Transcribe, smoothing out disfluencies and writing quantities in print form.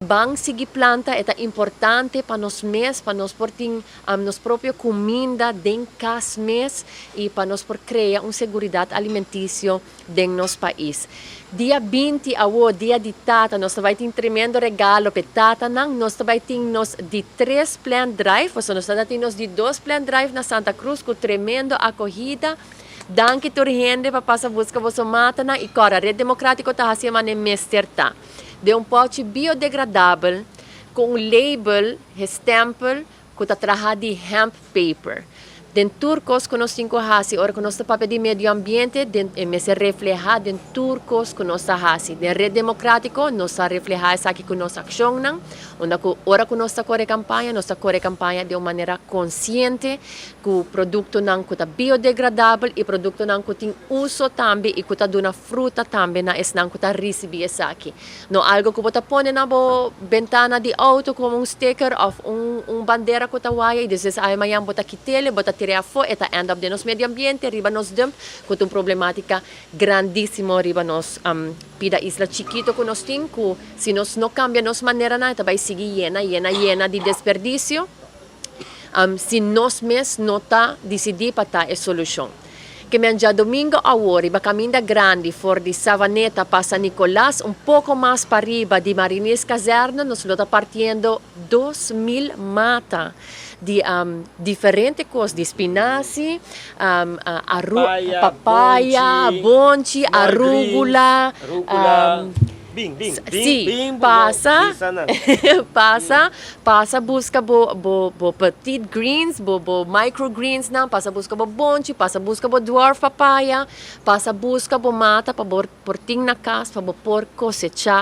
Ban sigui planta, ta importante pa nos mes, pa nos por tin nos propio cuminda den cas mes y pa nos por crea un seguridad alimenticio den nos pais. Dia 20 awo, Dia di Tata, nos bay tin tremendo regalo pa tatanan. Nos bay tin nos di tres plant drive, of nos tin nos di dos plant drive na Santa Cruz cu tremendo acogida. Danki tur hende pa pasa busca boso matanan y awor Red Democratico ta haci manera mester ta. Den un pochi biodegradabel cu un label, stempel, cu ta traha di hemp paper. Den tur cos cu nos tin cu haci, ora cu nos ta papia di medio ambiente, den mester refleha den tur cos cu nos ta haci. Den Red Democratico, nos ta refleha esaki cu nos accionnan, unda cu ora cu nos ta core campaña, nos ta core campaña di un manera consciente, cu productonan cu ta biodegradabel y productonan cu tin uso tambe y cu ta duna fruta tambe na esnan cu ta ricibi esaki. No algo cu bo ta pone na bo bentana di auto como un sticker of un bandera cu ta waya y despues ay mañan bo ta kit'e, bo ta tira afo, e ta end up den nos medio ambiente, riba nos dump, cu un problematica grandisimo riba nos pida isla chikito cu nos tin, cu si nos no cambia nos manera nan, bay sigui yena, yena, yena di desperdicio, si nos mes no ta dicidi pa ta e solucion. Kiermen diadomingo awor, riba caminda grandi for di Savaneta pa San Nicolas, un poco mas pariba di Mariniers Kazerne, nos ta partiendo 2.000 mata di diferente cos, di spinazie, Papaya, papaya, bonchi, bonchi, small arugula, greens, arugula, bin, bin, bin, si, bin, pasa, bisa nan. Pasa, pasa busca bo petite greens, bo microgreens nan, pasa busca bo bonchi, pasa busca bo dwarf papaya, pasa busca bo mata pa bo por tin na cas, pa bo por cosecha.